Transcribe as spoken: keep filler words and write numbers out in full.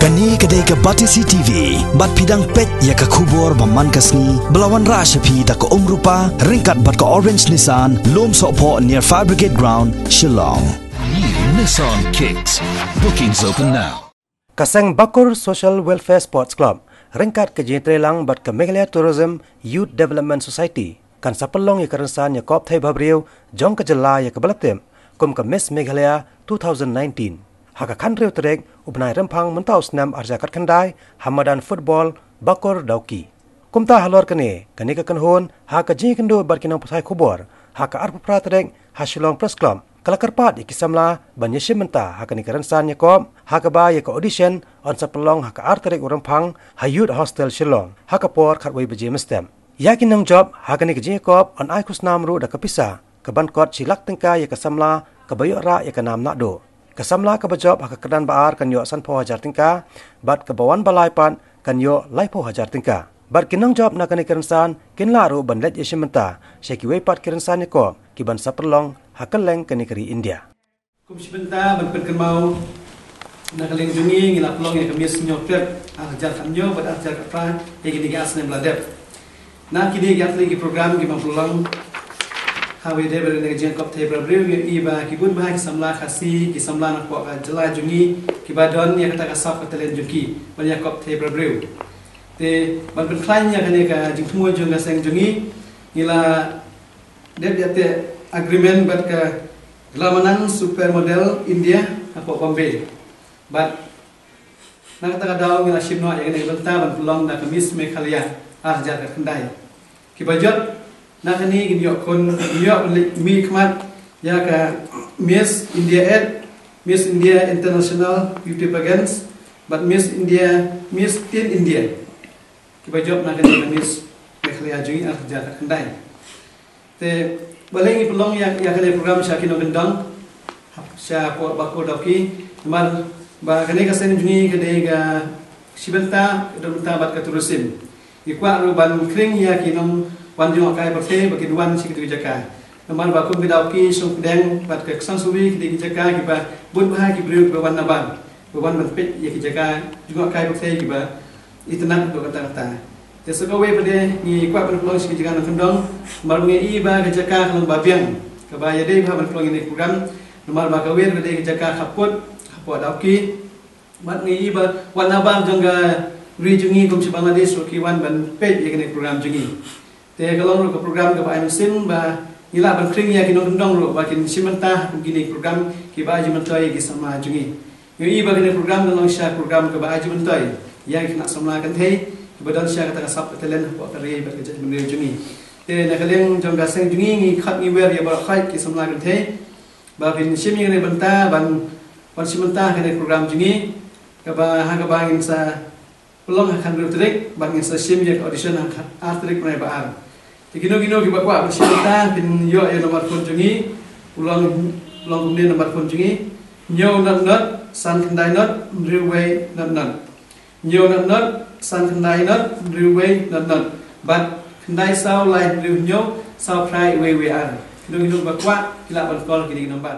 Kane ka dei ka Batesi T V, bad phi dang peit ïa ka khubor ba man ka sngi, ba la wanrah sha phi da ka Umrupa, ryngkat bad ka Orange Nissan, Lum Sohphoh near Fire Brigade Ground, Shillong. New Nissan Kicks. Bookings open now. Ka seng Bakur Social Welfare Sports Club, ryngkat ka jingtreilang bad ka Meghalaya Tourism Youth Development Society, kan sa pynlong ïa ka rynsan ïakop thei bhabriew jong ka jylla ïa kaba la tip kum ka Miss Meghalaya two thousand nineteen, ha ka khathynriew tarik u bnai Rymphang mynta u snem arhajar khatkhyndai, ha madan football Bakur Dawki. Kumta halor kane, kane ka kynhun, ha ka jingïakynduh bad ki nongpathai khubor, ha ka arphew phra tarik, ha Shillong Press Club, ka la kyrpad ïa ki samla ban ïashim bynta ha kane ka rynsan ïakop, ha kaba ïa ka audition yn sa pynlong ha ka ar tarik u Rymphang, ha Youth Hostel Shillong, ha ka por khatwei baje mynstep. Ïa ki nongjop ha kane ka jingïakop yn ai khusnam ruh da ka pisa ka ban kot shi lak tyngka ïa ka samla kaba ïoh rah ïa ka nam naduh. Ka samla kaba jop ha ka kyrdan ba ar kan ïoh sanphew hajar tyngka, bad kaba wan ba lai pat kan ïoh laiphew hajar tyngka. Bad ki nongjop na kane ka rynsan kin lah ruh ban leit ïashim bynta sha kiwei pat ki rynsan ïakop ki ban sa pynlong ha kylleng kane ka ri India. Kum shi bynta ban pynkynmaw, na ka liang jong ngi, ngi la pynlong ïa ka Miss Hynñiewtrep arhajar khathynñiew bad arhajar khatphra, ïa kine ki ar snem ba la dep. Na kine ki ar tylli ki program kiba pynlong, ha kaba ïadei bad kane ka jingïakop thei bhabriew, ngi ïohi ba ki bun bah ki samla Khasi, ki samla napoh ka jylla jong ngi, kiba don ïa kata ka sap ka talent jong ki ban ïakop thei bhabriew. Te ban pynkhlaiñ ïa kane ka jingthmu jong ka seng jong ngi, ngi la dep ïa teh agreement bad ka Glamanan Supermodel India hapoh Bombay. Bad na kata ka daw ngi la shim noh ïa kane ka bynta ban pynlong da ka Miss Meghalaya arhajar khatkhyndai. Kiba jop na kane kin ïoh khun, kin ïoh ban leit mihkhmat ïa ka Miss India eight, Miss India International Beauty Pageants, bad Miss India, Miss Teen India. Kiba jop na kane ka Miss Meghalaya jong ngi arhajar khatkhyndai. Te balei ngi pynlong ïa, ïa kane program sha ki nongkyndong, shapoh Bakur Dawki, namar ba kane ka seng jong ngi ka dei ka shi bynta, ka dei bynta bad ka tourism. Ngi kwah ruh ban khring ïa ki nongwan jngohkai pyrthei ba kin wan sha kito ki jaka. Namar ba kum ka Dawki, Shongpdeng bad ka Ksangsuri ki dei ki jaka kiba bun bah ki briew kiba wan nabar, ba wan ban peit ïa ki jaka jngohkai pyrthei kiba itynnad haduh katta katta. Te sa kawei pat de ngi kwah ban pynlong sha ki jaka nongkyndong, namar ngi i ba ka jaka ka long ba biang kaba ïadei bha ban pynlong ïa kane ka program, namar ba kawei pat de ka jaka khappud hapoh Dawki. Bad ngi i ba wat nabar jong ka ri jong ngi kum shi Bangladesh ruh ki wan ban peit ïa kane ka program jong ngi. Te ka long ruh ka program kaba ai mynsiem ba ngi lah ban khring ïa ki nongkyndong ruh ba kin shim bynta ha kum kine ki program kiba ai jingmyntoi ïa ki samla jong ngi. Ngi i ba kane ka program ka long shisha program kaba ai jingmyntoi ïa ki khynnah samla kynthei kiba don shisha kata ka sap ka talent hapoh ka ri bad ka jaitbynriew jong ngi. Te na ka liang jong ka seng jong ngi ngi khot ngi wer ïa baroh khoit ki samla kynthei ba phin shim ïa kane ka bynta ban, ban shim bynta ha kane ka program jong ngi, kaba ha kaba ngin sa pynlong ha ka khathynriew tarik, bad ngin sa shim ïa ka audition ha ka ar tarik bnai ba ar. Te kino kino kiba kwah ban shim bynta phin ïoh ïa u nombar phone jong ngi, u long, u long kumne u nombar phone jong ngi: hynñiew not not, san khyndai not, hynriew wei not not. Hynñiew not not, san khyndai not, hynriew wei not not. Bad khyndai saw lai hynriew hynñiew, saw phra wei wei ar. Kino kino kiba kwah ki lah ban call kine ki nombar.